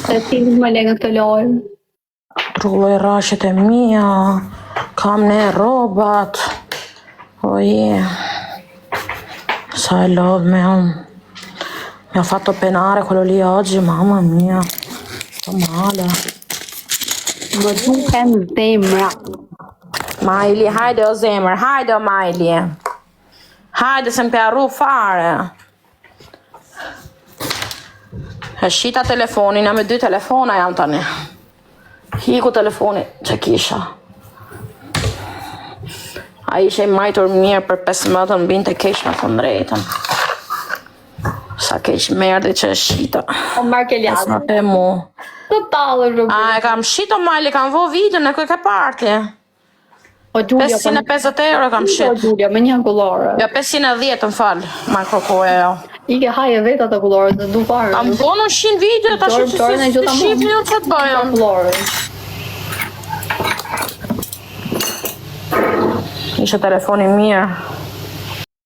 Se ti nuk më le në këtë lojë. Trulloj rraqet e mia, kam ne rrobat. O je. Sa e lodhme unë. Mi ha fatto penare quello lì oggi, mamma mia. Sto male. Më duhen zemra. Majli, hajde o zemër, hajde o Majli. Hajde se më pe harru fare. E shita telefonin, jam me dy telefona jam tani. Hiku telefoni që kisha. Ai ishe i majtur mirë për 15 më binte keq me thënë drejtën. Sa keq më erdhi që e shita. O Markelian. Sa e mu. Të tallësh, o A e kam shit o Majli, kam vo videon e ku e ke parti. O Giulia, 550 euro kam Po shit. Giulia, me një akullore. Jo, 510 më fal, Marko Koe. I ke haje vetë atë akullore, të du fare. Kam bo në 100 video, tash Dorë- që dorën e si gjitha shifni unë që të bëjmë. Akullore. Ishe telefoni mirë.